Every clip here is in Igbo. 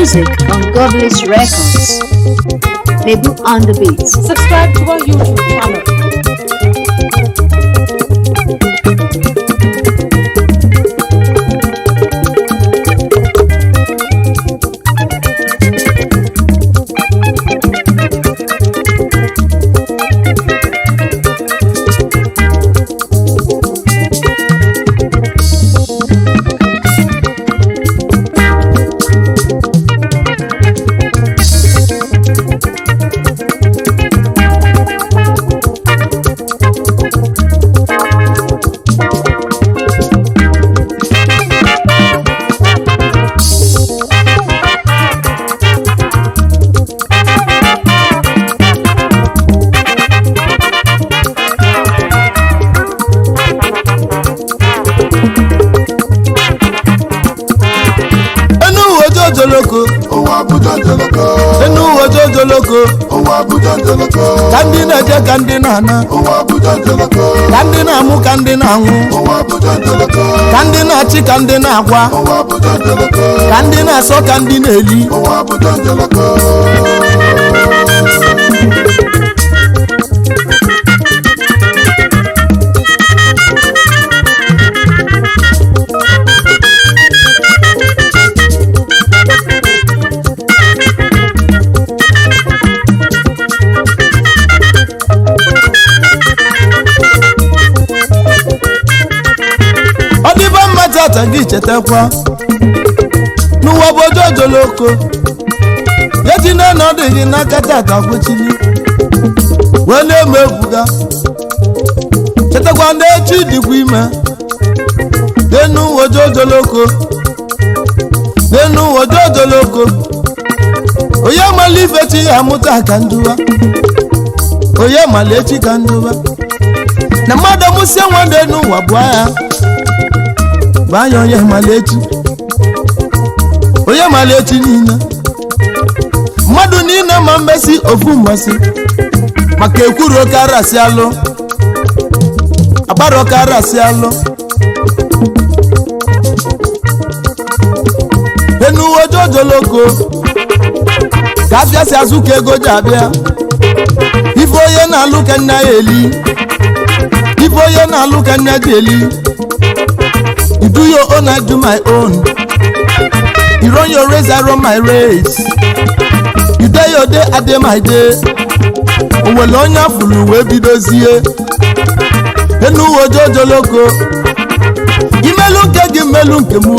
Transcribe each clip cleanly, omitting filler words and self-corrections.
Music on Godless Records. Nebu on the beat. Subscribe to our YouTube channel. Enu uwe ojojoloko. Ụwa Abuja joloko. Enu uwe ojojoloko. Ụwa Abuja joloko. Ka ndị na-eje, ka ndị na-ana. Ụwa Abuja joloko. Ka ndị na-amụ, ka ndị na-anwụ. Ụwa Abuja joloko. Ka ndị na-achị, ka ndị na-agwa. Ụwa Abuja joloko. Ka ndị na-asọ, ka ndị na-eli. Ụwa Abuja joloko. Ọ dịbe mma tata, gị chetakwa n'ụwa bụ ojojoloko. Etina na ọ dị gị n'aka tata, kwechiri wee na-eme ebuga. Chetakwa na echi dịkwa ime. N'enu ụwa ojojoloko, n'enu ụwa ojojoloko, onye mala ife chi ya amụta ka nduwa, onye mala echi ka nduwa. Na mmadụ mụsie nwa n'ụwa bụ agha bụ anya. Onye mala echi, onye mala echi niile, mmadụ niile ma mmesi ofu mmasị maka ekwuru karasị alụ agbara karasị alụ. Enuwe ojojoloko ka abịa si azụ ka ego ji abịa. Ife onye na-alụ ka nna ya eli, ife onye na-alụ ka nna ji eli. You do your own, I do my own. You run your race, I run my race. You dey your day, I dey my day. Onwere onye afụrụ wee bidozie. Enu uwe ojojoloko, imelu nke gị, mmelu nke m o.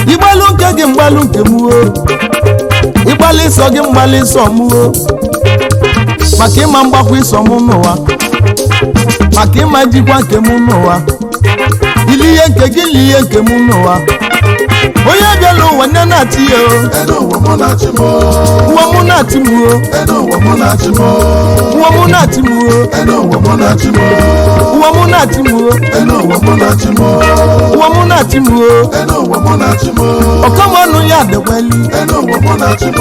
Igbalu nke gị, mgbalụ nke m o. Ịgbalị ịsọ gị, mgbalị ịsọ m o. Maka ịma mgbakwa ịsọ m n'ụwa, maka ịma njikwa nke m n'ụwa, ili ihe nke gị, li ihe nke m n'ụwa. Onye bịala ụwa nne na-achị ya o. Enu ụwa mụ na-achị m. Ụwa mụ na-achị m o. Enu ụwa mụ na-achị m. Ụwa mụ na-achị m o. Enu ụwa mụ na-achị m. Ụwa mụ na-achị m o. Enu ụwa mụ na-achị m. Ụwa mụ na-achị m o. Enu ụwa mụ na-achị m. Ọkọmọnụ ya dịkweli. Enu ụwa mụ na-achị m.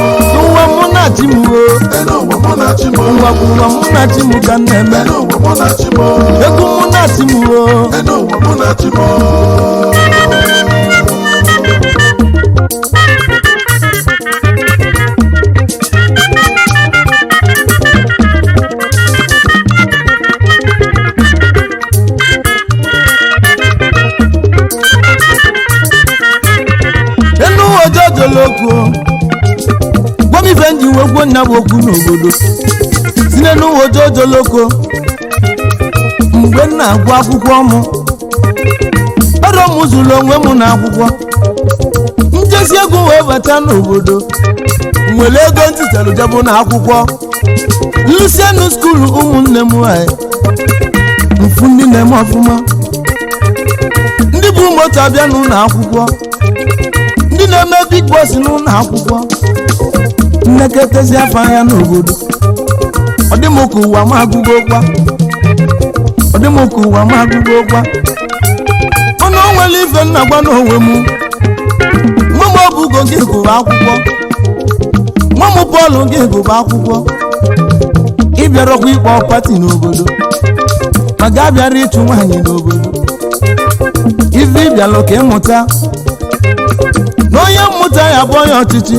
Ụwa mụ na-achị m o. Enu ụwa mụ na-achị m. Ụwa bụ ụwa mụ na-achị m ka m na-eme. Enu ụwa mụ na-achị m. Egwu mụ na-achị m o. Enu ụwa mụ na-achị m. Enu ojojoloko, gwa m ife nji wee gwuo nna bụ okwu n'obodo si n'enu ojojoloko. Mgbe m na-agụ akwụkwọ, mụ ọrụ m zụrụ onwe m na akwụkwọ njesi egwu wee bata n'obodo, nwere ego ntịtalụ jebụ na akwụkwọ lusienu school. Ụmụnne m nwanyị mfu, ndị na-eme ọfụma, ndị bụ moto abịa n'ụlọ akwụkwọ, ndị na-eme big boss n'ụlọ akwụkwọ, nnekọtazi afọ anya n'obodo. Ọ dị m ka ụwa m agụgo kwa, ọ dị m ka ụwa m agụgo kwa. Ọnụ o nwere ife nna gwa n'onwe m. Nwa m obugo gị gụrụ akwụkwọ, nwa m bọọlụ gị gụrụ akwụkwọ, ịbịarọkwa ịkpọ party n'obodo, maka abịara ịchụ nwaanyị n'obodo. Ife ịbịalụ ka ịmụta. Na onye mmụta ya bụ onye ọchịchị,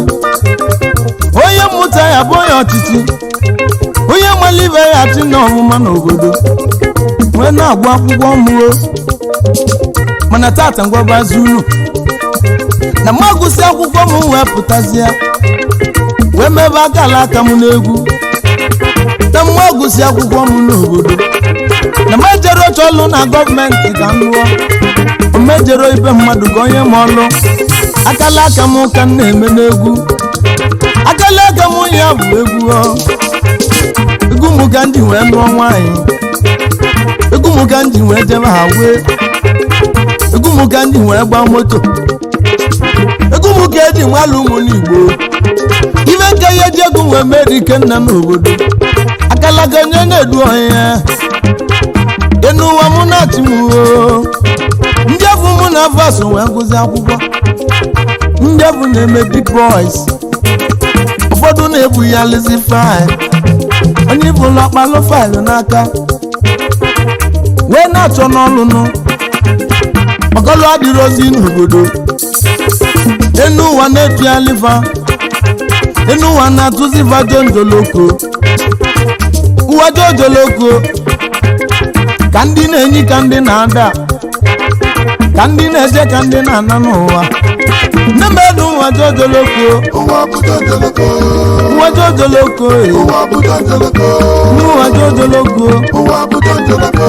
onye mmụta ya bụ onye ọchịchị, onye mara ibe ya achị na ọmụma n'obodo wee na-agụ akwụkwọ mmụọ. Mana tata ngwabazi unu na m agụsị akwụkwọ m wee pụtazie wee mebe akala aka m n'egwu. Na m agụsị akwụkwọ m n'obodo na m ejere oche ọlụ na gọọmenti ka m lụọ, omejere ibe mmadụ ka onye m ọlụ. Akala aka m ka m na-eme n'egwu, akala aka m ya bụ egwu ọ. Egwu m ka m ji wee nụọ nwaanyị, egwu m ka m ji wee jebe ha wee, egwu m ka m ji wee gbaa moto, egwu m ka eji nwalụ ụmụ n'Igbo. Ibe nke ya eji egwu wee meri ikenna n'obodo. Akala aka onye na-edu onye enu ụwa mụ na-achị m oo. Ndị afọ mụ na afọ so wee gụzi akwụkwọ, ndị afọ na-eme big boys, ụfọdụ na-ebu ya lezi faịlụ, onye bụla ọkpalụ faịlụ n'aka wee na-achọ n'ọlụnụ ọkọlụ adịrị ozi n'obodo. Enu ụwa na-etuyalifa, enu ụwa na-atụzi vajonjoloko, ụwa jojoloko ka ndị na-enyi ka ndị na-ada ka ndị na-eje ka ndị na-ana n'ụwa. Nne m elu ụwa jojoloko, Ụwa bụ jọjọlọkọ. ụwa jojoloko, Ụwa bụ jọjọlọkọ. ụwa jojoloko. Ụwa bụ jọjọlọkọ.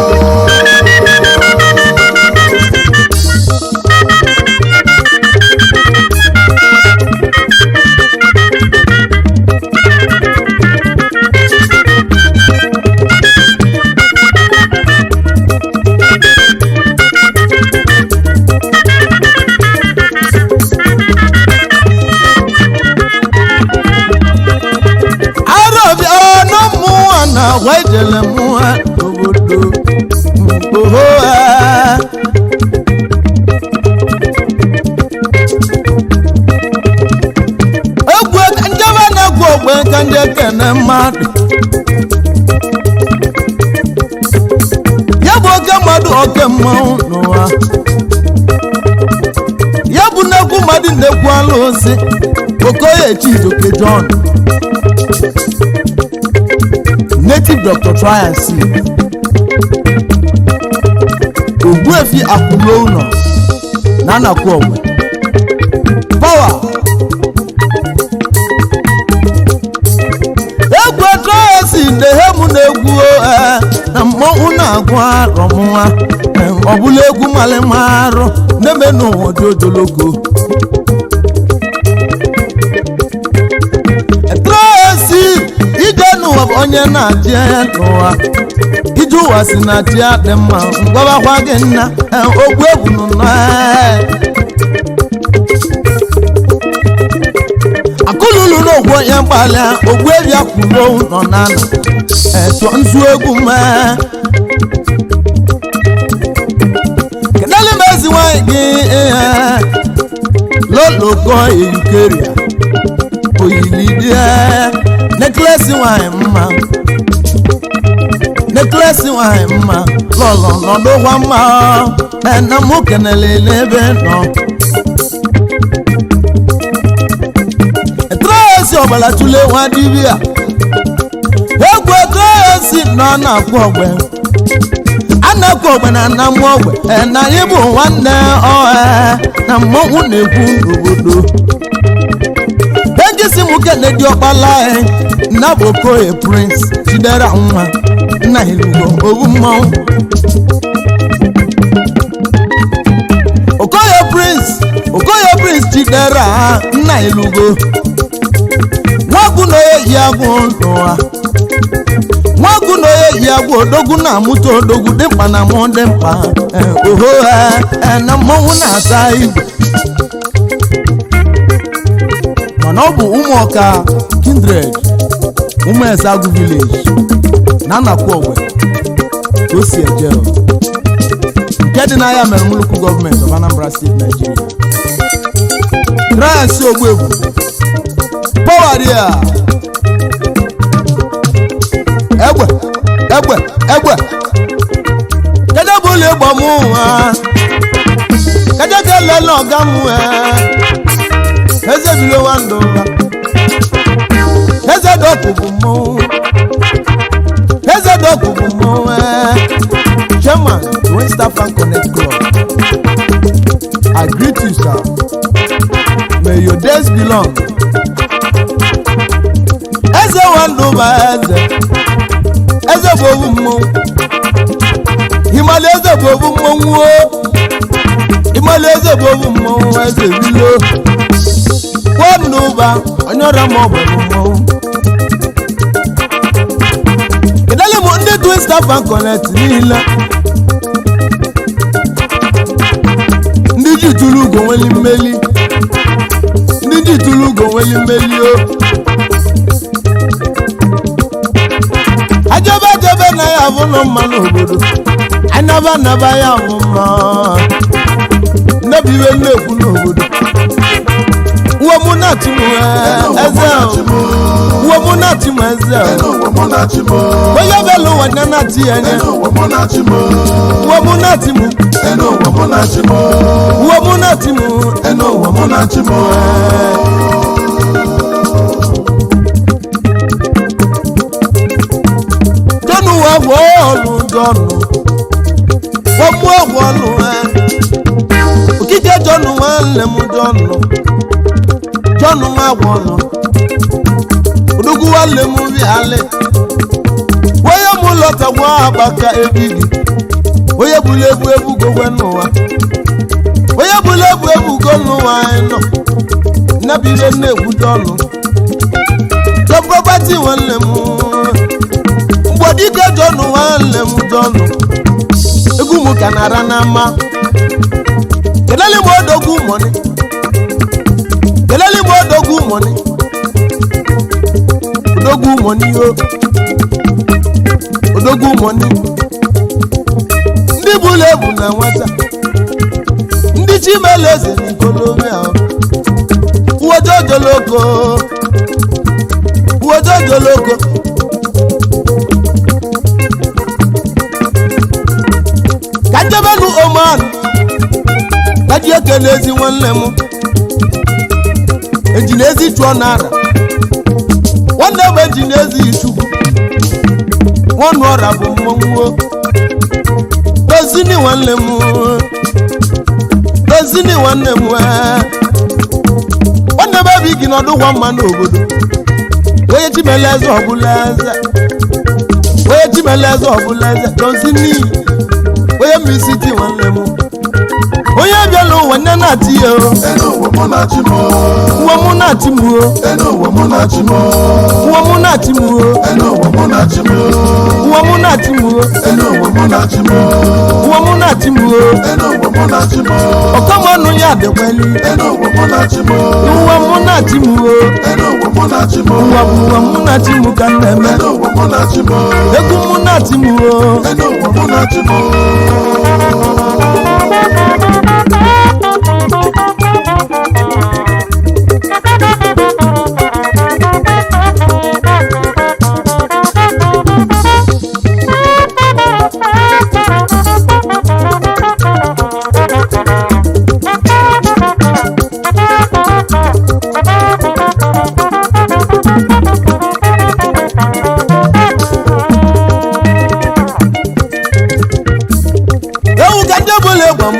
Arọbịa ọnụ mmụọ na agwa ijele mmụọ n'obodo mkpogho ha. Egwu njebe na-egwu ogbe ka ndị ekene mmadụ ya bụ oke mmadụ oke mmanwụ n'ụwa ya bụ nnekwu mmadụ nnekwu alụsị Okoye Chijioke John, native doctor try and see, Ogbuefi Akụlo ụlọ na Anakụ Ogbe power. Egwu esi ndehe m na-egwu na mmọnwụ na-agụ arọ mụnwa ọbụla egwu malịmarụ na-eme n'ụwa dị ogologo. Tracy ije n'ụwa bụ onye na-achị n'ụwa, ije ụwa si na chi adị mma ngwabakwa gị nna ogbu egwu nọ akụlulu n'ogwu onye mgbalịa ogbu ebi akwụlo nọ na ana tụọ nzu egwu m kedụ m ezi nwanyị gị loloko eyukeria oyilidie neklesi nwanyị mma, neklesi nwanyị mma lọlọ nọdụkwa mma na mụ kenele n'ebe nọ. Tracy ọbara tụle nwa dibịa egwu Tracy nọ na-akwụ ogbe a na-akwụ ogbe na nna m ogbe na anyị bụ nwanne ọha na mmọnwụ na-ekwu n'obodo. Ejisi m kene dị ọkpala nna bụ Okoye Prince Chidera nwa nna Ilugo owu mmanwụ. Okoye Prince, Okoye Prince Chidera nna Ilugo nwagwu na oye yi agwụ n'ụwa, nwagwu na oye yi agwụ odogwu na-amụta odogwu dị mkpa na mụ dị mkpa oho na mmọnwụ na-ata igwe. Mana ọ bụ ụmụọka kindred ụmụeze agụ village na Anakụ Ogbe ka o si eje nke dị n'ahịa mere Mulukwu gọọmenti of Anambra State, Nigeria. Tracy Ogbuegwu power ya egbe egbe egbe kedu bụ ụlọ ịgba m nwa kedu ka elele ọga m Eze bilo nwandụba. Eze dọkụ bụ mmọnwụ. Eze dọkụ bụ mmọnwụ. Chairman, Twin Star Fan Connect Club. I greet you, sir. May your days be long. Eze nwandụba eze. Eze bụ owu mmọnwụ. Ịmali eze bụ owu mmọnwụ o. Ịmali eze bụ owu mmọnwụ eze bilo. Nwandụba onye ọrịa ma ọ bụ mmọnwụ. Kedele m ndị Twin Star Fan Connect niile. Ndị ji tụrụ ugo nweli mmeli. Ndị ji tụrụ ugo nweli mmeli o. Ajebe ajebe na ya abụ nọ mma n'obodo. Anaba anaba ya abụ mma. Nnebi iwe nnekwu n'obodo. Uwe mụ na-achị m eze o. Uwe mụ na-achị m eze o. Onye bịala ụwa nya na-achị ya anya. Uwe mụ na-achị m. Uwe mụ na-achị m. Ụwa mụ na-achị m. Jọnụ wee gwọọ ọlụ jọnụ. Wọ́n mú ọ̀wọ́ ọlụ ẹ. Okike jọnụ nwanne m jọnụ. Jọnụ nwa gwọnụ. Odogwu nwanne m bi alị. Onye mụ lọta gwa agbaka ebigi. Onye bulu ebu ebugo gwe n'ụwa. Onye bulu ebu ebugo n'ụwa anyị nọ. Nnabi ihe na-egwu jọnụ. Jọ property nwanne m. Mgbọdike jọnụ nwanne m jọnụ. Egwu m ka na-ara n'ama. Kelele m odogwu mọni. Kelele m odogwu mọni. Odogwu mọni o. Odogwu mọni. Ndị bụrụ ebu na nwata. Ndị chimele eze n'ikolobịa o. Uwojojoloko. Uwojojoloko. Ka njebenu Oman. Ka ji ekele ezi nwanne m. Ejina ezi chụọ n'ara. Nwanne m ejina ezi chukwu. Nwanne ọra bụ mmọnwụ o. Dozini nwanne m. Dozini nwanne m. Nwanne m ebighị n'ọdụ ụgwọ mma n'obodo. Onye chimele eze ọbụla eze. Onye chimele eze ọbụla eze. Dozini. Onye mbisi ti nwanne m. Onye bịala ụwa nne na-achị ya o. Ụwa mụ na-achị m. Uwe mụ na-achị m o. Ụwa mụ na-achị m. Uwe mụ na-achị m o. Ụwa mụ na-achị m. Uwe mụ na-achị m o. Ụwa mụ na-achị m. Uwe mụ na-achị m o. Ụwa mụ na-achị m. Ọkọmọnụ ya dịkweli. Ụwa mụ na-achị m. Uwe mụ na-achị m o. Ụwa mụ na-achị m. Ụwa bụ ụwa mụ na-achị m ka m na-eme. Ụwa mụ na-achị m. Egwu mụ na-achị m o. Ụwa mụ na-achị m. Ewu ka ndị ọbụla egwa m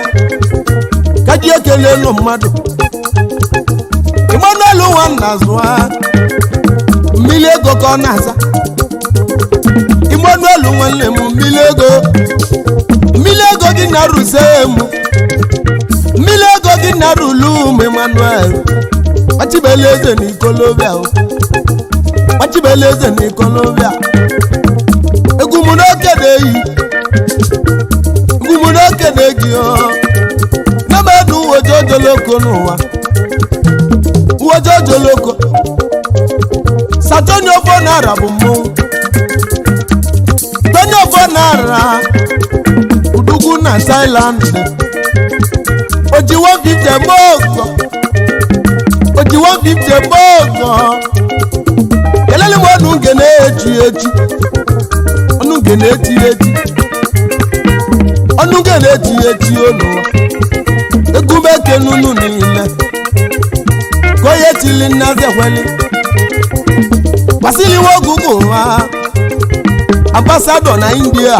ka ji ekele elu mmadụ. Emmanuel nwa nna zụa mmiri ego ka ọ na-aza. Emmanuel nwanne m mmiri ego. Mmiri ego gị na-arụse m. Mmiri ego gị na-arụlu m Emmanuel. Gbachibele eze n'ikolobịa o. Gbachibele eze n'ikolobịa. Egwu m n'oke na-eyi. Egwu m n'oke na-eyi o. Nnemedu uwojojoloko n'ụwa. Uwojojoloko. Satoni ofo n'ara bụ mmọnwụ. Tony ofo n'ara. Udugwu na Thailand. Oji 150 eme ọgọ. Oji 150 eme ọgọ. Kelele m ọnụ nge na-echi echi. Ọnụ nge na-echi echi. Ọnụ nge na-echi echi ọnụ. Egwu m ekenunu niile. Ka onye tili nnazi ekweli gbasiliwe ogugu ụwa ambasadọ na India,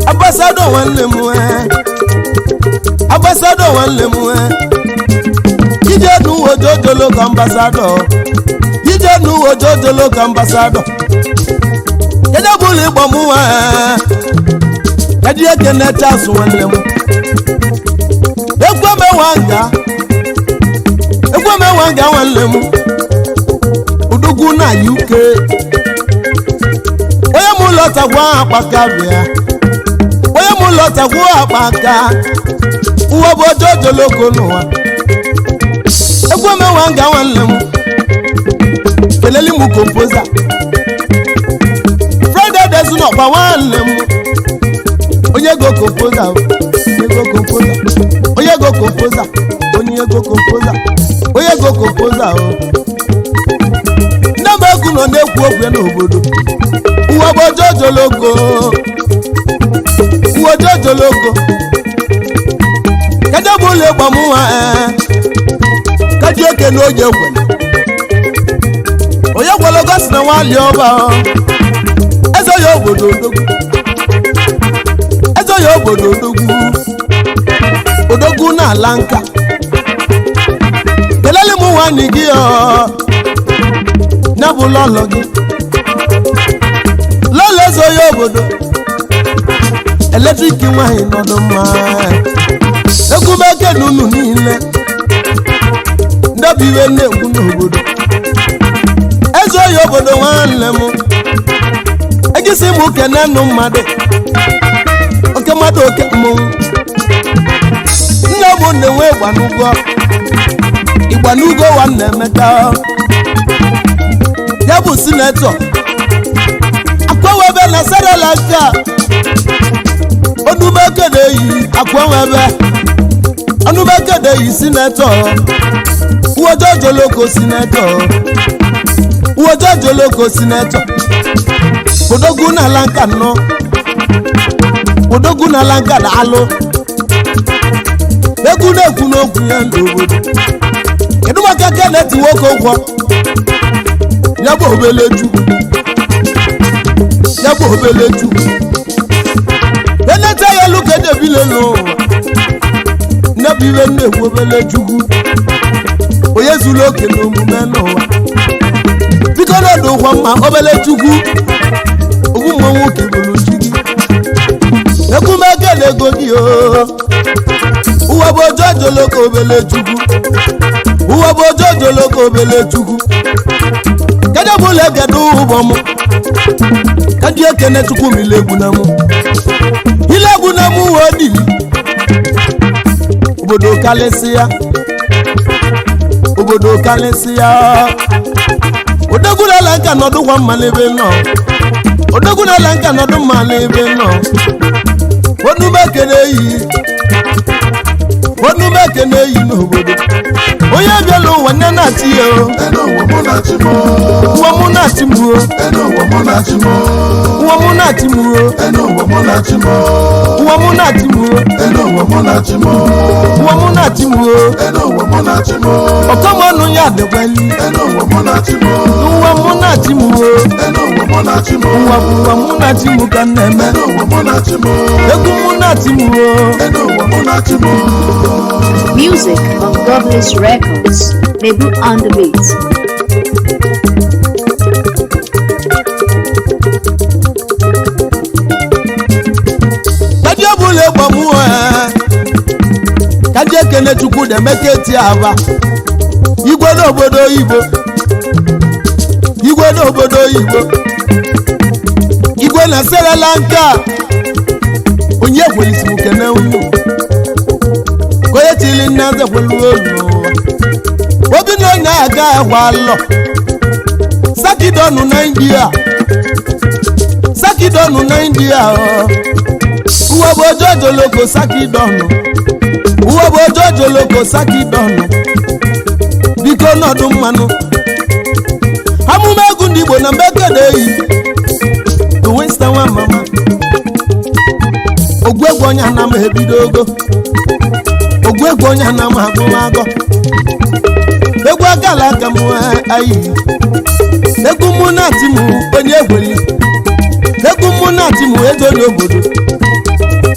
ambasadọ nwanne m ambasadọ nwanne m ije n'uwe ojojolo ka ambasadọ, ije n'uwe ojojolo ka ambasadọ. Kedu bụlụ ịgba m nwa kedu ekene Charles nwanne m ekwemewa nga nwanne m udugwu na UK. Onye m lọtagwa akpaka bịa, onye m lọtagwa akpaka uwe bụ ojojoloko n'ụwa. Ekwemewa nga nwanne m keleli m kompoza Friday Dezinọkwa nwanne m onye ego kompoza, onye ego kompoza, onye ego kompoza, onye ego kompoza, onye ego kompoza o. Nne m egwu nọ na-ekwu okwu n'obodo uwe bụ ojojoloko, uwe ojojoloko. Kedu bụ ụlọ ịgba m nwa kaji oke na onye kwere onye kwere gosi na nwali ọba eze ya obodo odogwu, eze ya obodo odogwu, odogwu na-ala nka. Kelele m nwanne gị ọ ya bụ lọlọ gị, lọlọ eze ya obodo eletrik nwaanyị nọdụ mma. Egwumeke na unu niile ndọbụ iwe na-ekwu n'obodo eze oyi obodo nwanne m egisi m kene nụ mmadụ oke mmadụ oke mmọnwụ. Nne m na-enwe ịgbanugo ịgbanugo nwanne Emeka ya bụ sinetọ akwawebe na Sri Lanka onumeke na-eyi akwawebe onumeke na-eyi sinetọ uwojojoloko sinetọ, uwojojoloko sinetọ. Odogwu n'ala nka nọ, odogwu n'ala nka na-alụ egwu na-ekwu n'okwu ya n'obodo. Kedu maka Kenneth nwoke ụgwọ ya bụ obele chukwu, ya bụ obele chukwu eneta ya elu ka edebile n'ụwa nnebụ iwe na-ekwu obele chukwu onye zuru oke n'omume n'ụwa. Biko n'ọdụ ụgwọ mma obele chukwu ogwu mmọnwụ ka ibulu chi gị ekwumeke na ego gị o. Ụwa bụ ojojoloko obele chukwu, ụwa bụ ojojoloko obele chukwu. Kedu bụla egedo ụgbọ m ka ndị ekene chukwu m ile egwu na mụ ile egwu na mụ wee dili obodo kalịsịa, obodo kalịsịa. Odogwu n'ala nka nọdụ kwa mma n'ebe nọ, odogwu n'ala nka nọdụ mma n'ebe nọ. Onumeke na-eyi, onumeke na-eyi n'obodo onye bịala ụwa nne na-achị ya o. Enu ụwa mụ na chi m o. Ụwa mụ na-achị m o. Enu ụwa mụ na chi m o. Ụwa mụ na-achị m o. Enu ụwa mụ na chi m o. Ụwa mụ na-achị m o. Enu ụwa mụ na chi m o. Ụwa mụ na-achị m o. Enu ụwa mụ na chi m o. Ọkọmọnụ ya dịkwali. Enu ụwa mụ na chi m o. Ụwa mụ na-achị m o. Enu ụwa mụ na chi m o. Ụwa bụ ụwa mụ na-achị m ka m na-eme. Enu ụwa mụ na chi m o. Egwu mụ na-achị m o. Enu ụwa mụ na chi m o. Music on Godless Records. Mebu on the beat. Kaji ọbụla ịgba mụ kaji ekene chukwu na-emeka eti aba igwe n'obodo oyibo, igwe n'obodo oyibo, igwe na Sri Lanka onye kwelisi m kene unu ka onye tili nne eze kwelu olu obi na onye aga ahụ alọ sakidonu na India, sakidonu na India ọ uwe bụ ojojoloko sakidonu, uwe bụ ojojoloko sakidonu. Biko nọdụ mmanụ amụma egwu ndị Igbo na mbekedeyi Winston nwa mama ogwu egwu onye ana m ebido ogo ogwu egwu onye ana m agụmagọ akala aka m ayi. Egwu mụ na ati m onye egweli. Egwu mụ na ati m ego n'obodo.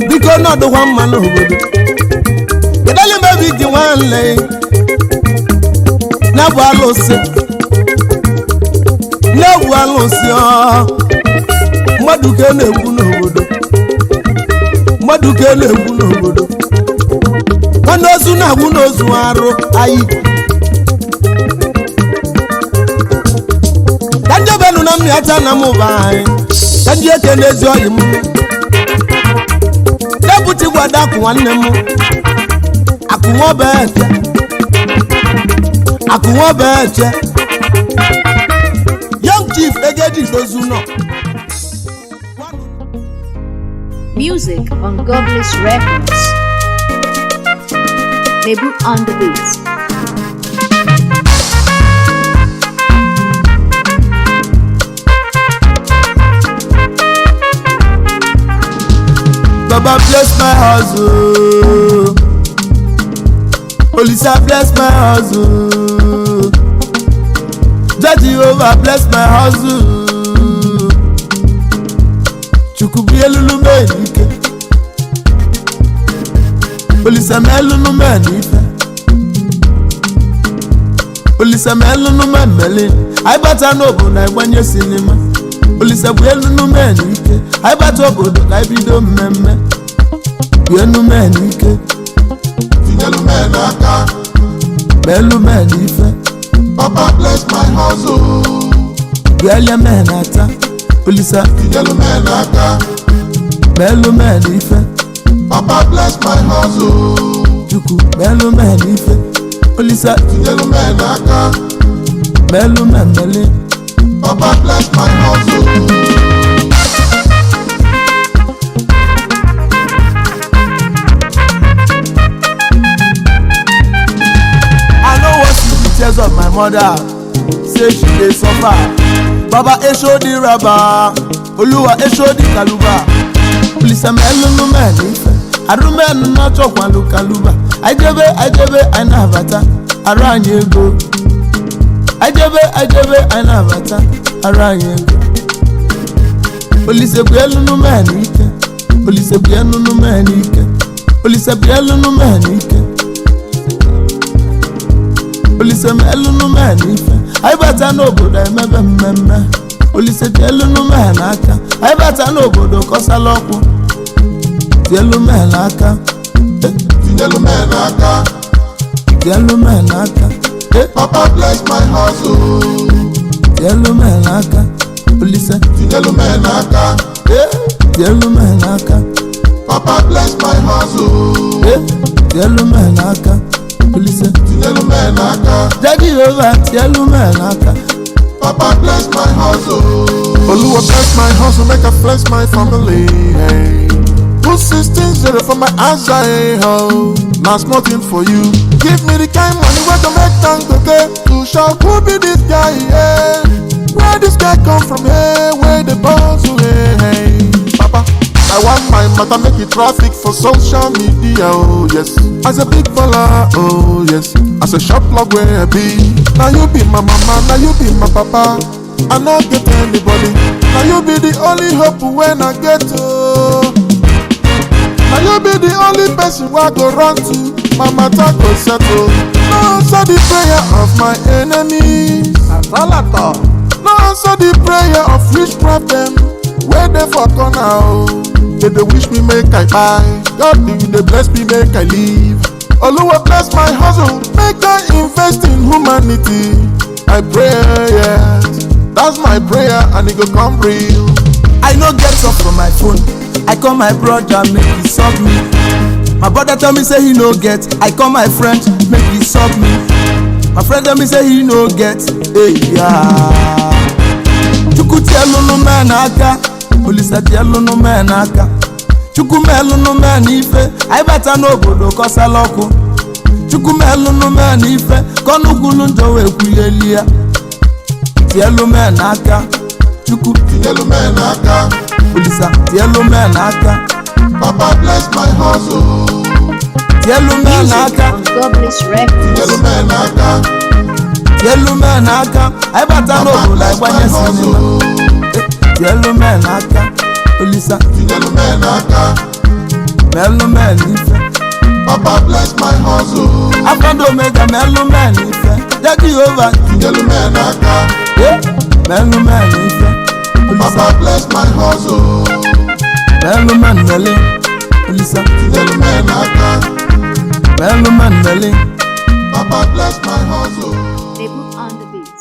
Biko nọdụkwa mma n'obodo. Kedụ mebi gị nwanne? Na-abụ alụsị. Na-ewu alụsị ọ. Mmadụ ka na-egwu n'obodo. Mmadụ ka na-egwu n'obodo. Nwanne ozu na-agwụ n'ozu arụ ayi. Ka ndị obenu na mmịata na mụba anyị. Ka ndị eke n'ezi ọyị m. Deputy gwada akụ nwanne m. Akụ nwa eche. Akụ nwa eche. Young Chief Egedi Dozu nọ. Music on Godless Records. Nebu on the beat. Baba bless my hustle. Olisa bless my hustle. Jah Jehovah bless my hustle. Chukwu bi elulu mee n'ike. Olisa mee elulu mee n'ife. Olisa mee elulu mee mmeli. Anyị bata n'obodo anyị gbanye sinima. Olisa bụ elulu mee n'ike. Anyị bata obodo ka anyị bido mmemme. Bụ elu mee n'ike. Tinyelu men aka. Mee elu mee n'ife. Papa bless my hustle. Bụ elie mee na-ata. Olisa Tinyelu men aka. mee elu mee n'ife. Papa bless my hustle. Chukwu mee elu mee n'ife. Olisa Tinyelu men aka. mee elu mee mmeli. Papa bless my hustle. I no wan see the tears of my mother say she dey suffer. Baba esho di raba, Olúwa esho di kaluba. Olisa melunu menife, arụmenu na-achọkwalu kaluba. Ajebe ajebe anyị na-abata, arụ anyị ego. Ajebe ajebe anyị na-abata, arụ anyị ego. Olise bụ elunu menike, Olise bụ elunu menike, Olise bụ elunu menike. Olise ma elunu mee n'ife. Anyị bata n'obodo emebe mmemme. Olise tie elunu mee n'aka. Anyị bata n'obodo kọsala ọkwụ. Tie elu mee n'aka. Eh, Tinyelu men aka. tie elu mee n'aka. Eh, Papa bless my hustle. tie elu mee n'aka. Olise Tinyelu men aka. eh, tie elu mee n'aka. Papa bless my hustle. Eh, tie elu mee n'aka. Olise Tinyelu men aka. Jah Jehovah tie elu mee n'aka. Papa bless my hustle. Oluwa bless my hustle, make I flex my family. Hey. Put 16-0 for my eyes, ho. Now small thing for you. Give me the kind money where to make thank okay. To shout who be this guy, yeah. Where this guy come from, hey? Where the bones, hey, hey. Papa, I want my matter make it traffic for social media, oh yes. As a big baller, oh yes. As a shop log where I be. Now you be my mama, now you be my papa. I not get anybody. Now you be the only hope when I get to. Now you be the only person where I go run to. My matter go settle. No answer the prayer of my enemies. No answer the prayer of witchcraft them. Where they for corner oh. They dey wish me make I buy. God they bless me make I live. Oluwa bless my hustle, make I invest in humanity. I pray, yes. That's my prayer and it go come real. I no get up from my phone. I call my brother, make he sub me. My brother tell me say he no get. I call my friend, make he sub me. My friend tell me say he no get. Hey, yeah. Chukwu tielunu mee n'aka. Olisa tielunu mee n'aka. Chukwu melunu mee n'ife. Anyị bata n'obodo kọsala ọkụ. Chukwu melunu mee n'ife. Ka ọnụ kwulu njọ wee kwugheli ya. Tielu mee n'aka. Chukwu Tinyelu men aka. Olisa tielu mee n'aka. Papa bless my hustle. Tielu mee Music n'aka. on Godless Records. Tinyelu men aka. Tielu men aka, anyị bata Papa n'obodo bless my agbanye sinima. hustle. Tielu men aka, Olisa. Tinyelu men aka. Melu men ife. Papa bless my hustle. Alpha and Omega, melu men ife. Ja Jehovah. Tinyelu men aka. Melu men ife. Olisa. Papa bless my hustle. Melu men mele. Olisa. Tinyelu men aka. Melu men mele. Papa bless my hustle. Lebu on the beat.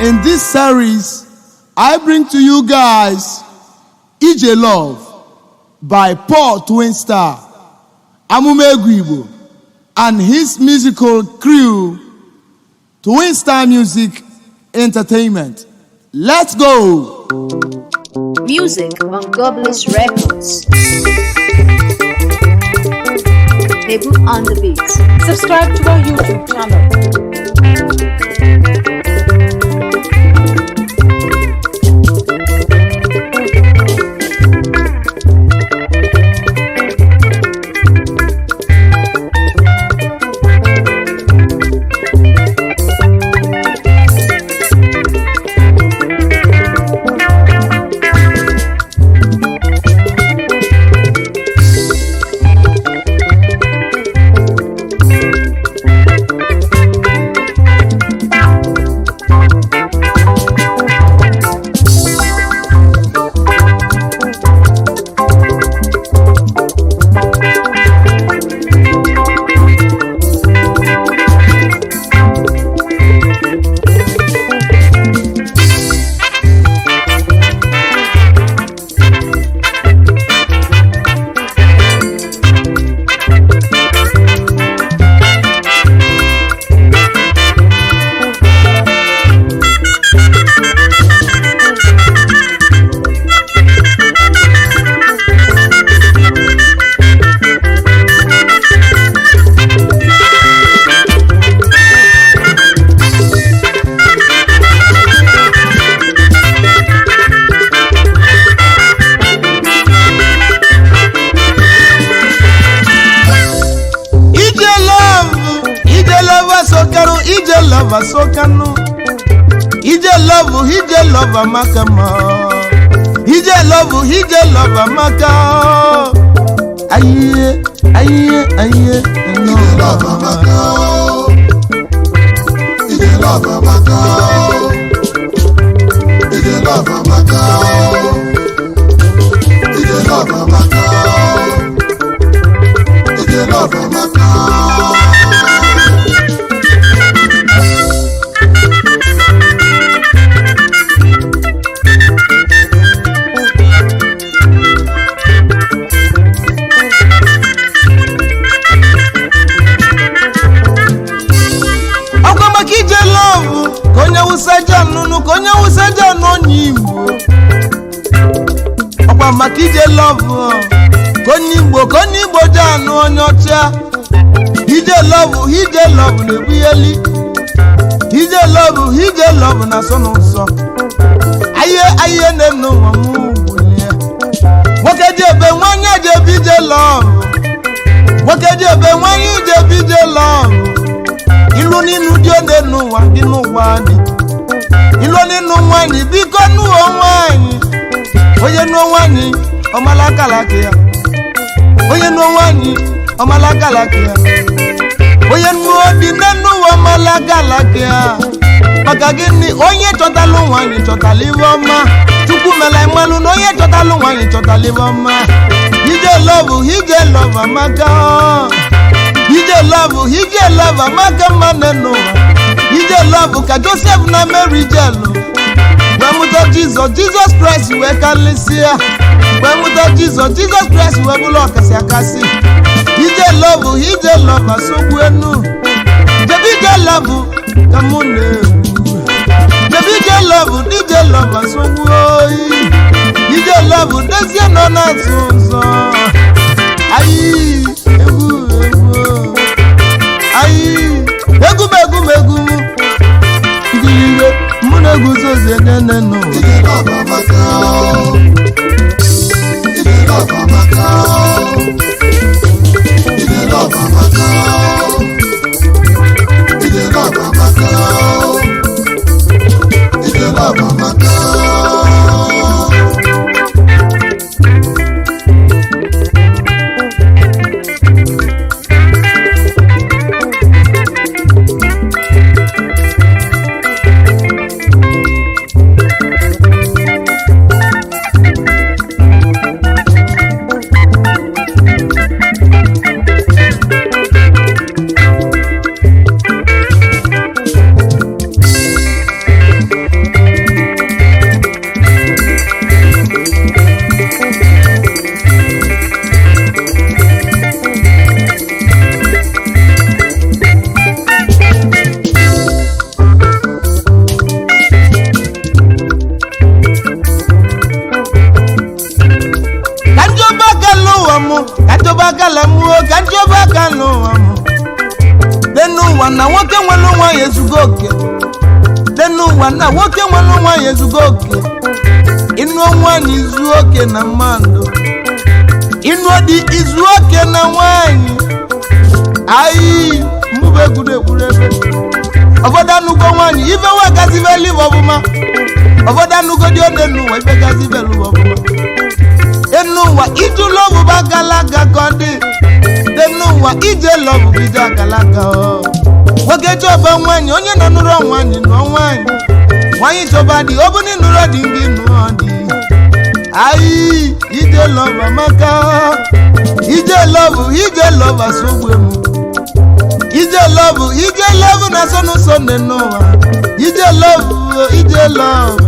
In this series, I bring to you guys Ije Love by Paul Twinstar, Amumegwu Igbo, and his musical crew, Twinstar Music Entertainment. Let's go! Music on Goblins Records. Lebu on the beat. Subscribe to our YouTube channel. Ije love, Ije love asokaru, Ije love asokanu. Ije love, Ije love amaka ma. Ije love, Ije love amaka. Aye, aye, aye, Ije love amaka o. Ije love amaka o. Ije love amaka o. Ije love amaka o. Ije love amaka o. Ọkwa maka ije love ka onye wụsa ji nụnụ ka onye wụsa ji anụ onye Igbo. Ọkwa maka ije love ka onye Igbo ka onye Igbo ji anụ onye ọcha. Ije love, ije love na-ebugheli. Ije love, ije love na-asọ n'ụsọ. Aye aye na-enu ụwa m ugbulie. Nwoke ji ebe nwanyị ji ebe ije love. Nwoke ji ebe nwanyị ji ebe ije love. Ilu n'inu dị one n'ụwa dị n'ụwa dị. Ilu n'inu nwanyị biko nụọ nwanyị. Onye nụọ nwanyị ọmala akalaka ya. Onye nụọ nwanyị ọmala akalaka ya. Onye nụọ di nne n'ụwa ọmala akalaka ya. Maka gịnị onye chọtalụ nwanyị chọtala iwe ọma. Chukwu mela mmalụ na onye chọtalụ nwanyị chọtala iwe ọma. Ije love, ije love amaka. Ije love, ije love amaka mma n'ụwa. Ije love ka Joseph na Mary jelu wee mụta Jizọs, Jizọs Kraịst wee kalịsịa. Wee mụta Jizọs, Jizọs Kraịst wee bụrụ ọkasị akasị. Ije love, ije love asogbu enu. Jebe ije love ka mụ na-ekwu. Jebe ije love, ije love asogbu oyi. Ije love dezie nọ na-atụ ụzọ. Ayi, egwu egwu. Ayi, egwu m egwu m egwu m. Igiliwe. na-enyezi enye nne n'ụwa. Ije love amaka o. Ije love amaka o. Ije love amaka o. Ije love amaka o. Ije love amaka o. Ka njoba aka n'ụwa mụ, ka njoba aka la mụọ, ka njoba aka n'ụwa mụ. Dị n'ụwa na nwoke nwere nwa ya ezugo oke. Dị n'ụwa na nwoke nwere nwa ya ezugo oke. Ịnụọ nwaanyị izu oke na mmadụ. Ịnụọ di izu oke na nwaanyị. Ayi, mmụba egwu na-ekwuru ebe. Ụfọdụ anụgo nwaanyị, ife wegazibelu ife ọbụma. Ụfọdụ anụgo di ode n'ụwa, ife gazibelu ife ọbụma. Enuwa iju lọbụ bụ agalaka ka ọ dị. Enuwa ije lọbụ bụ ije agalaka ọ. Nwoke chọba nwaanyị, onye na-anụrụ nwaanyị nụọ nwaanyị. Nwaanyị chọba dị, ọ bụ na ịnụrụ dị gị nụọ dị. Ayi, ije lọbụ amaka. Ije lọbụ, ije lọbụ asọgbu m. Ije lọbụ, ije lọbụ na asọ n'ụsọ nne n'ụwa. Ije lọbụ, ije lọbụ.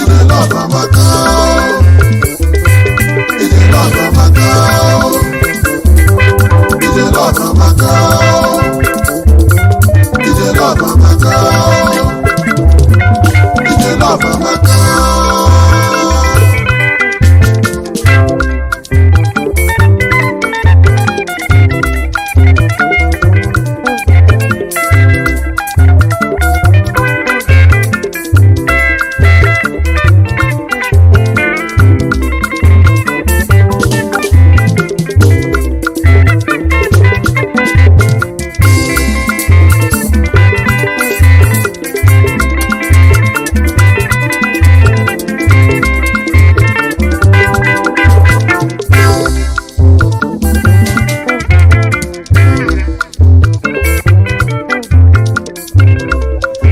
Ije love amaka o. Ije love amaka o. Ije love amaka o. Ije love amaka o. Ije love amaka o.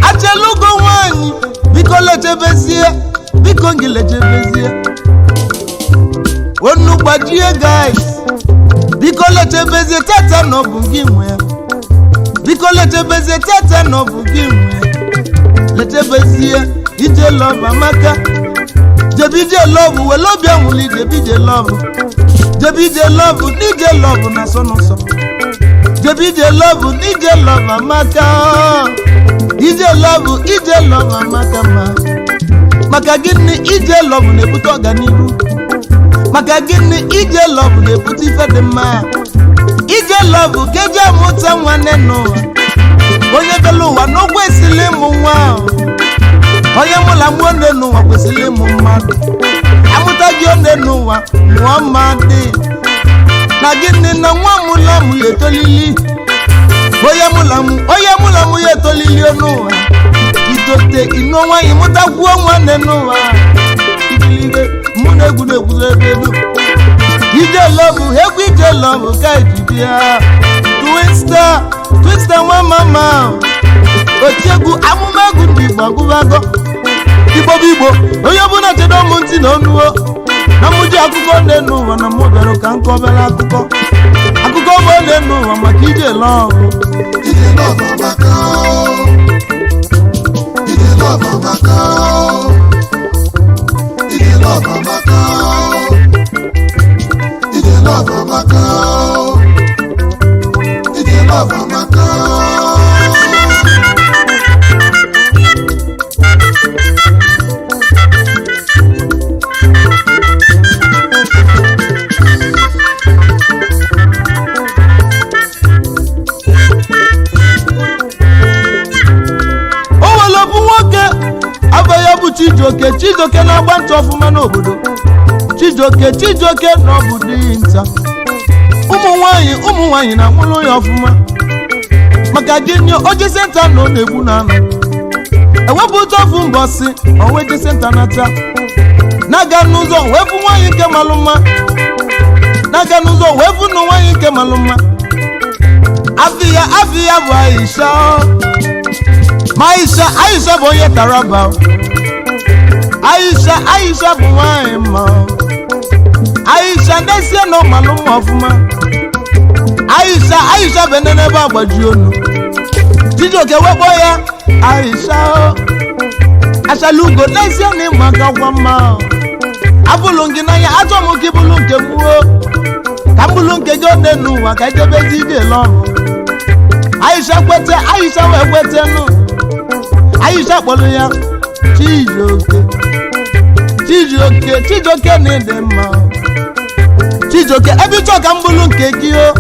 Achelugo nwanyị, biko lechebezie, biko gị lechebezie. Onu gbajie guys, biko lechebezie tata na ọ bụ gị nwe ya. Biko lechebezie tata na ọ bụ gị nwe ya. Lechebezie ije lọbụ amaka. Jebe ije lọbụ wele obi anwụli, jebe ije lọbụ. Jebe ije lọbụ n'ije lọbụ na asọ n'ụsọ. Jebe ije lọbụ n'ije lọbụ amaka. Ije lọbụ, ije lọbụ amaka mma. Maka gịnị ije lọbụ na-ebute ọganihu? Maka gịnị ije lọbụ na-ebute ife dị mma? Ije lọbụ ka eji amụta nwanne n'ụwa. Onye bịara ụwa n'ụgwọ esili ịmụ nwa ahụ. Onye mụla mụọ nne n'ụwa kwesịrị ịmụ mmadụ. Amụta gị one n'ụwa mụọ mmadụ. Na gịnị na nwa mụla mụ ya etolili? Onye mụla mụ, onye mụla mụ ya etolili n'ụwa. Itote ịnụ nwaanyị mụtakwuo nwanne n'ụwa. Igilibe mụ na egwu na-egwuzo ebe elu. Ije lọbụ, egwu ije lọbụ ka eji bịa. Twista, twista nwa mama. Otiegwu amụma egwu ndị Igbo agụbago. Igbo bụ Igbo, onye ọbụla chedo mụ ntị na ọnụo. Na mụ ji akụkọ nne n'ụwa na mụ bịara ka m kọbere akụkọ. Akụkọ bụ ole n'ụwa maka ije lọbụ. Ije love amaka o. Ije love amaka o. Ije love amaka o. Ije love amaka o. Ije love amaka o. O nwere ofu nwoke. Chijioke Chijioke na-agba ntụ ọfụma n'obodo. Chijioke Chijioke na ọ bụ dinta. Ụmụ nwanyị na-anwụrụ ya ọfụma. Maka gịnị? Oje senta na ọ na-egbu na anụ ewepụta ofu mbọsị onwe senta nata na-aga n'ụzọ wee fụ nwaanyị nke malụ mma, na-aga n'ụzọ wee fụ nụ nwaanyị nke malụ mma. Afịya bụ Aisha. Ma Aisha, Aisha bụ onye Taraba. Aisha, Aisha bụ nwaanyị mma. Aisha n'ezie na ọ malụ mma ọfụma. Aisha, Aisha bụ nene ebe agbaji onu. Chijioke wekpọ ya Aisha o. Achala ugo, n'ezie na ịma aka kwa mma o. Abụlụ gị n'anya, achọ m ka ịbụlụ nke m o, ka m bụlụ nke gị one n'ụwa, ka ejebezi ije lọrụ. Aisha kwete, Aisha wee kwete nụ. Aisha kpọrọ ya Chijioke, Chijioke, Chijioke na ịdị mma. Chijioke, ebe ịchọ ka m bụlụ nke gị o,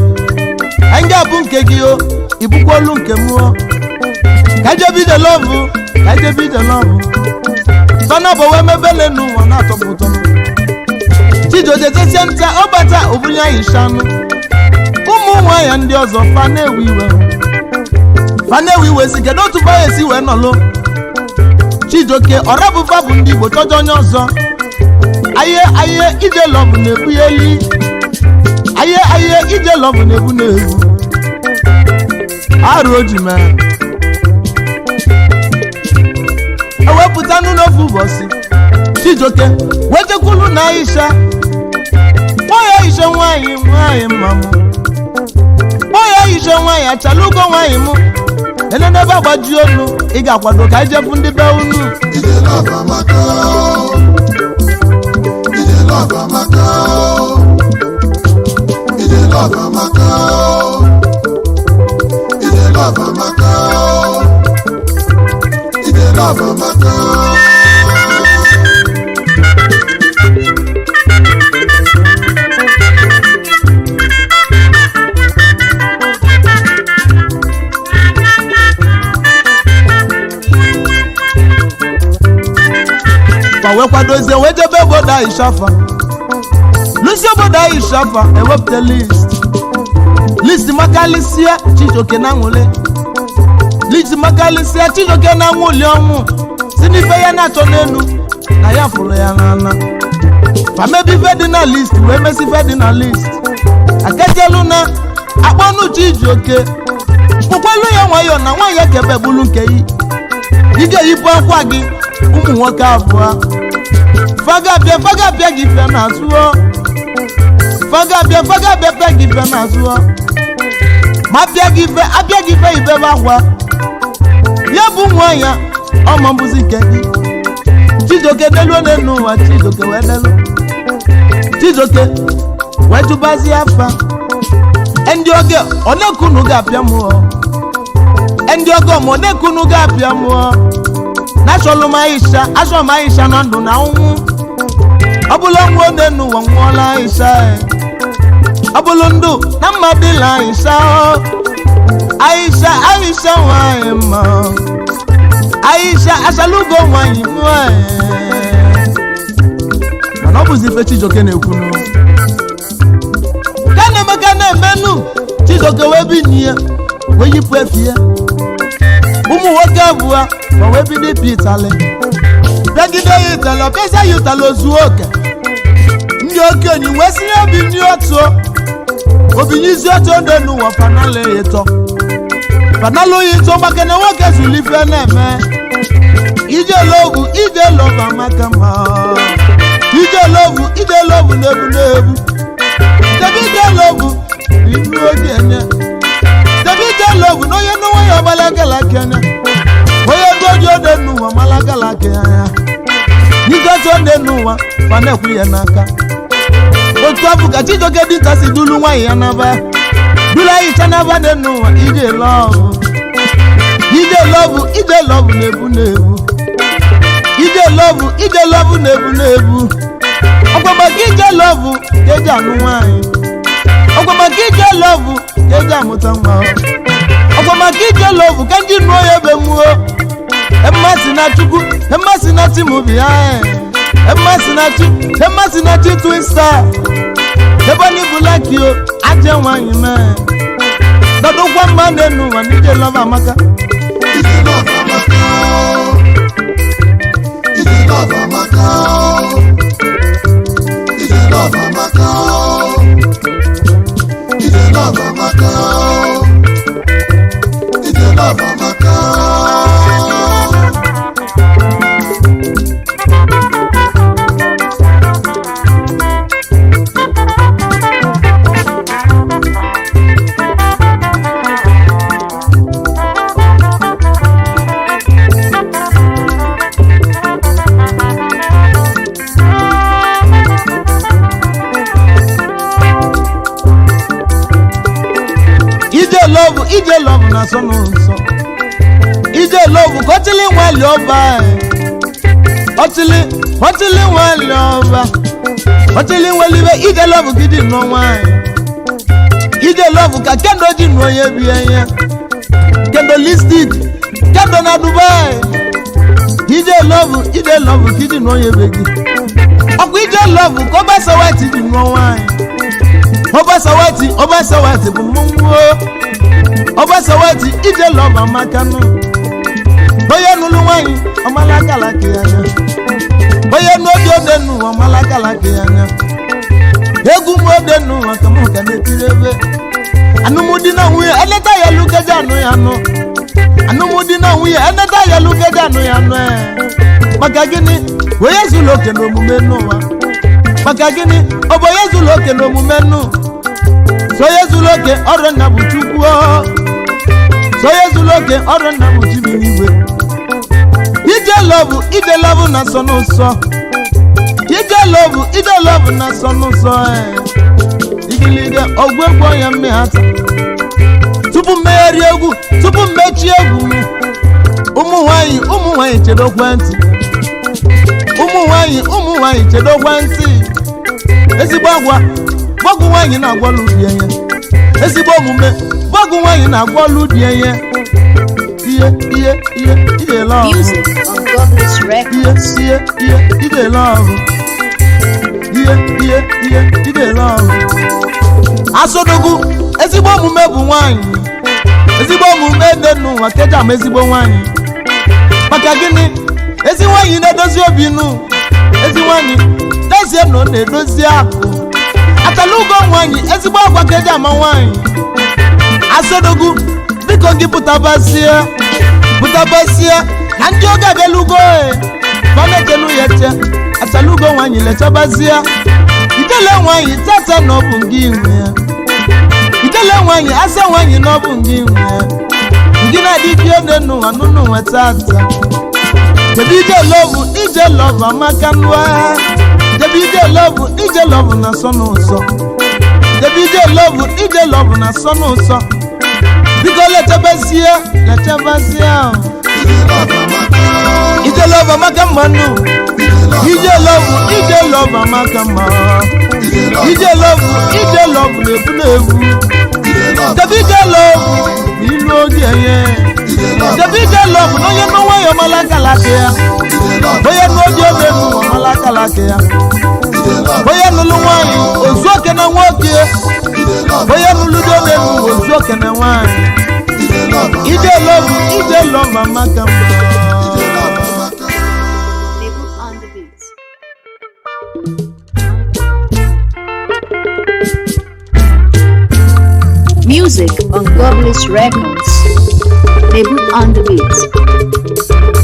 anyị ga-abụ nke gị o, ibukwolu nke m o, ka ejebe ije lọvụ, ka ejebe ije lọvụ. Tọ́nà bọ̀ wẹ́ mẹ́bẹ́lẹ̀ nù wọn náà tọ́pù tọ́nù. Chijioke tesie nta ọbata obunye Aisha nụ. Ụmụ nwaanyị ndị ọzọ fa na-ewe iwe, fa na-ewe iwe si kedu otu fa esi wee nọlụ Chijioke ọrabụfa bụ ndị Igbo chọjọ onye ọzọ. Aye aye, ije lọbụ na-ebu ya eli. Aye aye, ije lọbụ na-ebu na-ebu arụ o ji mee ewepụta n'ofu ụbọchị. Chijioke wejekwulu na Aisha, kpọọ ya Aisha nwanyị, nwanyị mma m, kpọọ ya Aisha nwanyị achalugo nwanyị m enenebe agbaji onu. Ị ga-akwado ka anyị jefu ndị be unu. Ije love amaka o. Ije love amaka o. Ije love amaka o. Ije love amaka o. Ije love amaka o. Fa wee kwadozie wee jebe obodo Aisha. Fa lusi obodo Aisha, fa ewepụta list, list makalịsịa. Chijioke na nwụle list makalịsịa. Chijioke na nwụli ọnwụ si n'ife ya na-achọ n'elu na ya fụrụ ya n'ala. Fa mebe ife dị na list, wee mesi ife dị na list aketielu na akpọnụ. Chijioke kpụkwelu ya nwayọọ na nwaanyị ekebe bulu nke yi. Ị ga-eyipụ akwa gị, ụmụ nwoke abụọ fagabịa, fagabịa gị fe n'azụ ọ, fagabịa, fagabịa pịa gị fe n'azụ ọ, ma pịa gị fe, apịa gị fe, ibebe akwa ya bụ nwa ya ọma mbụzi nke gị. Chijioke delu n'elu ụwa. Chijioke wee delu, Chijioke wee jụbazie afa ndị oge onekunu ga-apịa mụọ, ndị ọgọ ma onekunu ga-apịa mụọ na-achọlụ m Aisha, achọ m Aisha na ndụ na ọnwụ. Ọ bụla nwa onye n'ụwa nwụọla Aisha e. Ọ bụlụ ndụ na mma dịla Aisha o. Aisha, Aisha nwanyị mma, Aisha achalugo nwanyị nwanyị. Mana ọ bụzi ife Chijioke na-ekwunu ka na-emeka na-emenu. Chijioke wee binye wee yipụ efi ya. Ụmụ nwoke abụọ ma wee bido ịpịa ịtalị, bịagide ya ịtalị, ọpịaza ya ịtalị ozuo oke. Ndị okenye wee si ya binye otu obinye isi otu ode n'ụwa, fanalụ ya ịtọ, fanalụ ya ịtọ, maka na nwoke zuru ife na-eme. Ije love, ije love amaka mma. Ije love, ije love na-ebu na-ebu. Debe ije love ibu oge enye. Debe ije love na onye n'onwe ya ọgbalagala kene onye doji ode n'ụwa malagala ke ya n'ike ode n'ụwa fa na-ekwu ya n'aka. Otu afọ ka Chijioke dinta si dulu nwaanyị ya n'aba, dulu Aisha n'aba dị n'ụwa. Ije love, ije love, ije love na-ebu na-ebu. Ije love, ije love na-ebu na-ebu. Ọkwa maka ije love ka eji anụ nwaanyị, ọkwa maka ije love ka eji amụta nwa, ọkwa maka ije love ka ndị nụọ ya ebe nwuo. Mmasị na Chukwu, mmasị na chi m bịa. Mmasị na chi, mmasị na chi twin star. Ebe ni bulaki o, aje nwanyị mee. Dọdụkwa mma n'enu ụwa n'ije lọba amaka. Ije love amaka o. Ije love amaka o. Ije love amaka o. Ije love amaka o. Ije love amaka o. Ije lọbụ, ije lọbụ na asọ n'ụsọ. Ije lọbụ ka ọchịlị nwali ọba. Ọchịlị, ọchịlị nwali ọba. Ọchịlị nwelibe ije lọbụ gidi nọ nwanyị. Ije lọbụ ka kendo ji nụ onye bi enye. Kendo listik, kendo na Dubai. Ije lọbụ, ije lọbụ ka iji nụ onye be gị. Ọkwa ije lọbụ ka ọbasa white ji nụọ nwanyị. Ọbasa white, ọbasa white bụ mmọnwụ o. Ọbasa white ije lọbụ amaka nụ. Onye nụlụ nwanyị ọmalakala ka ya anya. Onye n'obi ode nụ ọmalakala ka ya anya. Egwu m ode nụ maka mụ ka na-etiri ebe. Anụmdi na nwunye eleta ya lukeje anụ ya nụ. Anụmdi na nwunye eleta ya lukeje anụ ya nụ ee. Maka gịnị? Onye zuru oke n'omume n'ụwa. Maka gịnị? Ọ bụ onye zuru oke n'omume nụ. So onye zuru oke ọrụ nna bụ Chukwu o. So onye zuru oke ọrụ nna bụ chi bi n'igwe. Ije lọbụ, ije lọbụ na sọ n'ụsọ. Ije lọbụ, ije lọbụ na sọ n'ụsọ ee. Igiliga ọgwụ egwu ọnya mmehata. Tupu mmegharị egwu, tupu mmechi egwu m. Ụmụ nwanyị, ụmụ nwanyị chedokwa ntị. Ụmụ nwanyị, ụmụ nwanyị chedokwa ntị. Ezigbo agwa, gbọgwụ nwanyị na-agwọlụ di ya. Ezigbo omume, gbọgwụ nwanyị na-agwọlụ di ya. Ihe, ihe, ihe, ije lọbụ. Music on Godless Ihe, Records. ihe, ihe, ije lọbụ. Ihe, ihe, ihe, ije lọbụ. Asodogwu, ezigbo omume bụ nwanyị. Ezigbo omume dị n'ụwa keja ma ezigbo nwanyị. Maka gịnị? Ezi nwanyị na-edozi obi nụ. Ezi nwanyị, dezie na ọ na-edozi akụ. Achala ugo nwanyị, ezigbo agwa keja ama nwanyị. Asodogwu, biko gị pụtabazie, pụtabazie na ndị oge abịalugo e. Fanechelu ya eche, achala ugo nwanyị lechabazie. Ijele nwanyị tata na ọ bụ gị nwe ya. Ijele nwanyị asa nwanyị na ọ bụ gị nwe ya. Ndị na-adị ode n'ụwa n'ụnụ nwe tata. Jebe ije lọvụ, ije lọvụ amaka nụa. Jebe ije lọvụ, ije lọvụ na sọ n'ụsọ. Jebe ije lọvụ, ije lọvụ na sọ n'ụsọ. Biko lechebezie, lechebezie o. Ije love amaka o. Ije lọvụ amaka mma nụ. Ije love Ije lọvụ, ije lọvụ amaka mma. Ije love Ije lọvụ, ije lọvụ na-ebu na-ebu. Ije love Jebe ije lọvụ n'ilu oge nye. Ije love Jebe ije lọvụ na onye n'onwe ya ọmalakala ya. Ije love Onye n'obi ome nụ ọmalakala ya. Ije love Onye nụlụ nwanyị ozu oke na nwoke. Ije love Onye nụlụ di ome nụ ozu oke na nwanyị. Ije love Ije lọvụ, ije lọvụ amaka mma. Ije love amaka. Lebu on the beat. Music on Godless Records. Lebu on the beat.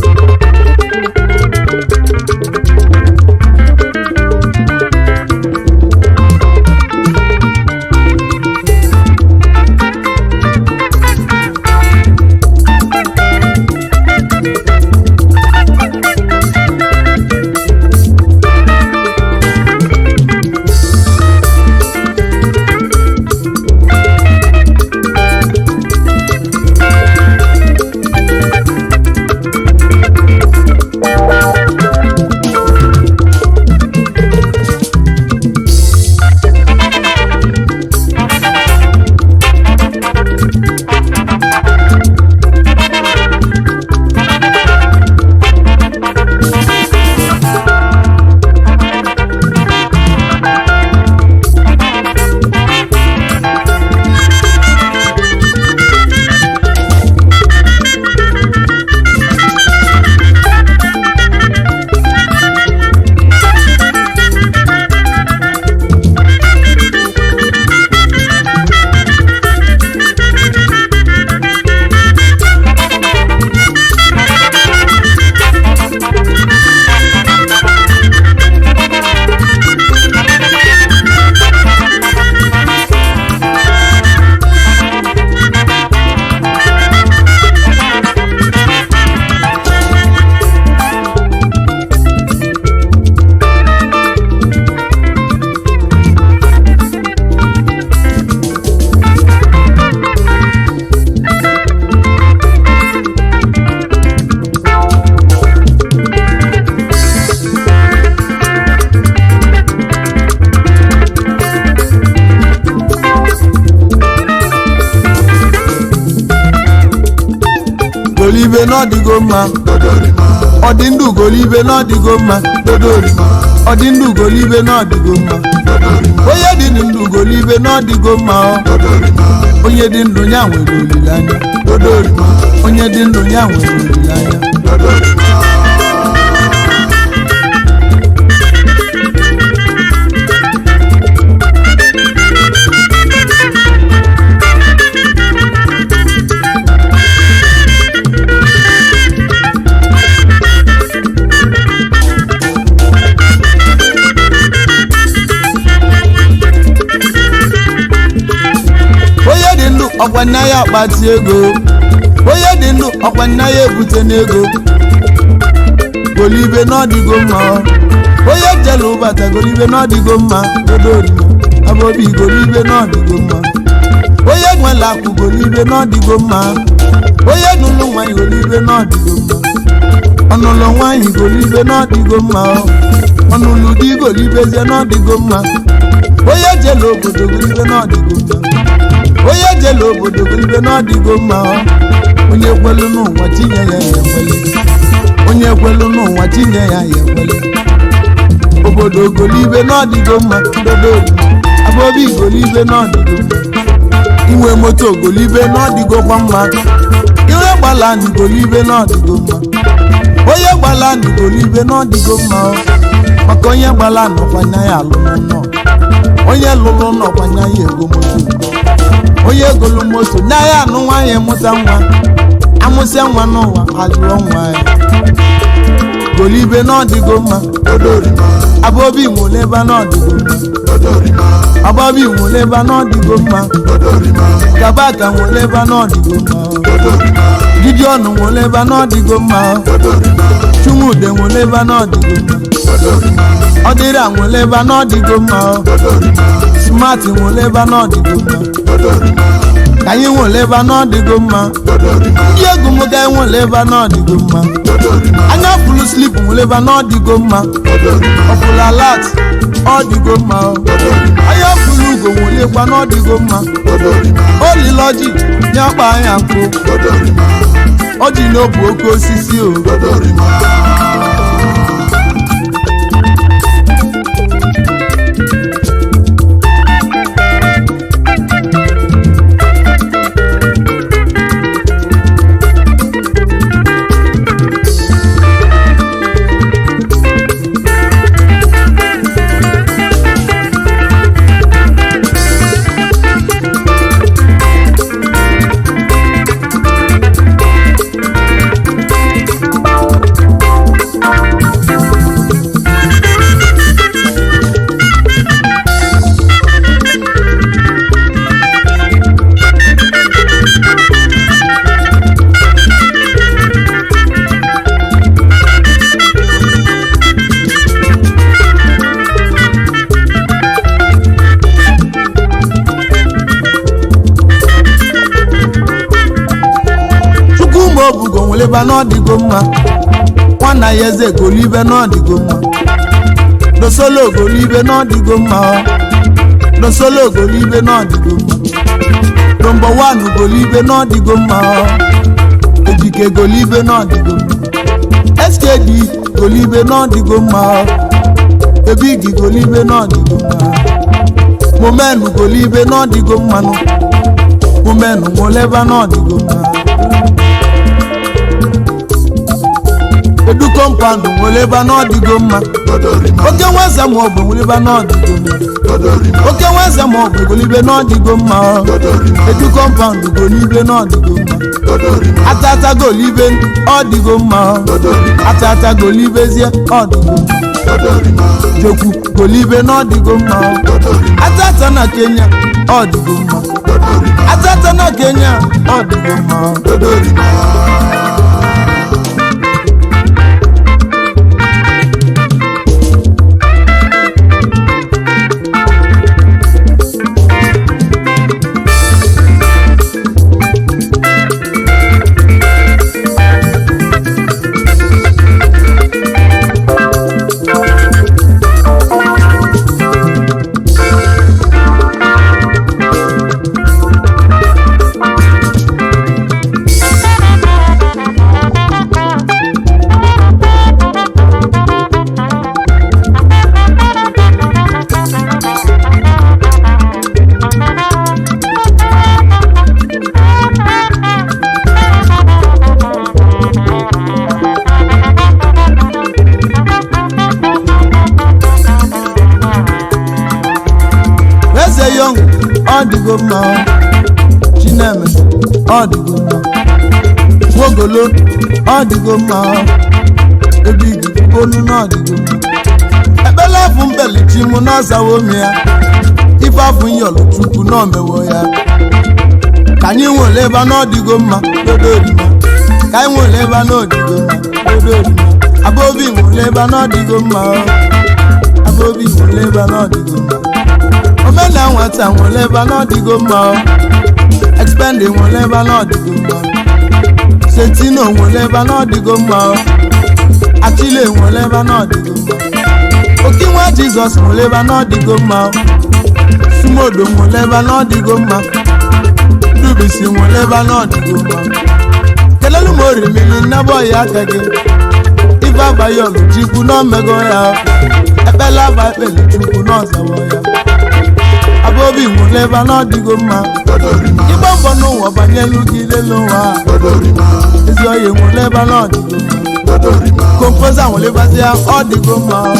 Golibe n'ọdịgo mma. Ọ dị ndụ golibe n'ọdịgo mma. Ọ dị ndụ golibe n'ọdịgo mma. Onye dị ndụ golibe n'ọdịgo mma. Onye dị ndụ ya nwere olileanya. Onye dị ndụ ya nwere olileanya. Onye dị ndụ ọkwa nna ya akpati ego. Onye dị ndụ ọkwa nna ya ebute n'ego. Golibe n'ọdịgo mma. Onye jelu ụbata golibe n'ọdịgo mma. Dodorima abobi golibe n'ọdịgo mma. Onye nwere akụ golibe n'ọdịgo mma. Onye nụlụ nwanyị golibe n'ọdịgo mma. Ọnụlụ nwanyị golibe n'ọdịgo mma. Ọnụlụ di golibezie n'ọdịgo mma. Onye jelu obodo golibe n'ọdịgo mma. Onye jelu obodo golibe n'ọdịgo mma. Onye kwelu n'ụwa chinye ya ya ekwele. Onye kwelu n'ụwa chinye ya ya ekwele. Obodo golibe n'ọdịgo mma. Dodo abobi golibe n'ọdịgo mma. Inwe moto golibe n'ọdịgo kwa mma. Inwe gbala golibe n'ọdịgo mma. Onye gbala golibe n'ọdịgo mma. Maka onye gbala nọkwa nya ya alụ n'ụlọ. Onye lụrụ nọkwa nya ya ego moto. Onye golu moto na ya anụ nwaanyị mụta nwa. Amụsịa nwa n'ụwa azụọ nwa ya. Golibe n'ọdịgo mma. Abobi nwụleba n'ọdịgo mma. Abobi nwụleba n'ọdịgo mma. Kabaka nwụleba n'ọdịgo mma. Gideon nwụleba n'ọdịgo mma. Chumude nwụleba n'ọdịgo mma. Ọdịra nwụleba n'ọdịgo mma. Smart nwụleba n'ọdịgo mma. Ka anyị nwụleba n'ọdịgo mma. Ndị egwu m ga nwụleba n'ọdịgo mma. Anya fulu slip nwụleba n'ọdịgo mma. Ọfụla lat ọdịgo mma. Anya fulu ugo nwụlekwa n'ọdịgo mma. Oliloji nye ọkpa anya nkụ. Ọjị n'obu oke osisi o. Obugo nweleba n'ọdịgo mma. Nwanna ya eze golibe n'ọdịgo mma. Dosolo golibe n'ọdịgo mma. Dosolo golibe n'ọdịgo mma. Nọmba 1 golibe n'ọdịgo mma. Ejike golibe n'ọdịgo mma. SKD golibe n'ọdịgo mma. Ebigi golibe n'ọdịgo mma. Momenu golibe n'ọdịgo mma. Momenu nweleba n'ọdịgo mma. Edu compound nweleba n'ọdịgo mma. Oke nweze ma ọ bụ nweleba n'ọdịgo mma. Oke nweze ma ọ bụ golibe n'ọdịgo mma. Edu compound golibe n'ọdịgo mma. Atata golibe ọdịgo mma. Atata golibezie ọdịgo mma. Jekwu golibe n'ọdịgo mma. Atata na Kenya ọdịgo mma. Atata na Kenya ọdịgo mma. Ọ dịgo mma. Nwogolo, ọ dịgo mma. Ebe igi olu na ọ dịgo mma. Ekpele afụ mbelichi mụ na ọzawo m ya. Ife afụ nyọlụ Chukwu na omewo ya. Ka anyị nwere ebe na ọdịgo mma, dodorima. Ka anyị nwere ebe na ọdịgo mma, dodorima. Abobi nwere ebe na ọdịgo mma. Abobi nwere ebe na ọdịgo mma. Omena nwata nwere ebe na ọdịgo mma. Expendi nwere ebe na ọdịgo mma. Sentino nwere ebe na ọdịgo mma. Achile nwere ebe na ọdịgo mma. Okinwa Jizọs nwere ebe na ọdịgo mma. Sumodo nwere ebe na ọdịgo mma. Ndubisi nwere ebe na ọdịgo mma. Kelelu m orimiri nnabọ ya aka gị. Ife abayọlụ Chukwu na omego ya. Ekpele aba ekpele Chukwu na ọzawo ya. Abobi nwere ebe na ọdịgo mma. Ịgba mbọ n'ụwa banyelu gị lelu ụwa. Ezi oyi nwere ebe na ọdịgo mma. Kompoza nwere ebazia ọdịgo mma.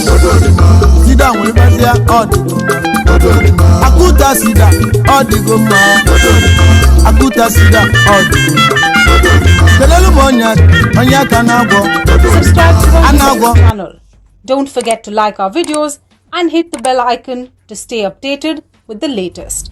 Sida nwere ebazia ọdịgo mma. Akuta sida ọdịgo mma. Akuta sida ọdịgo mma. Kelelu m onye onye aka na-agwọ. Subscribe to our Anagwa. YouTube channel. Don't forget to like our videos and hit the bell icon to stay updated with the latest.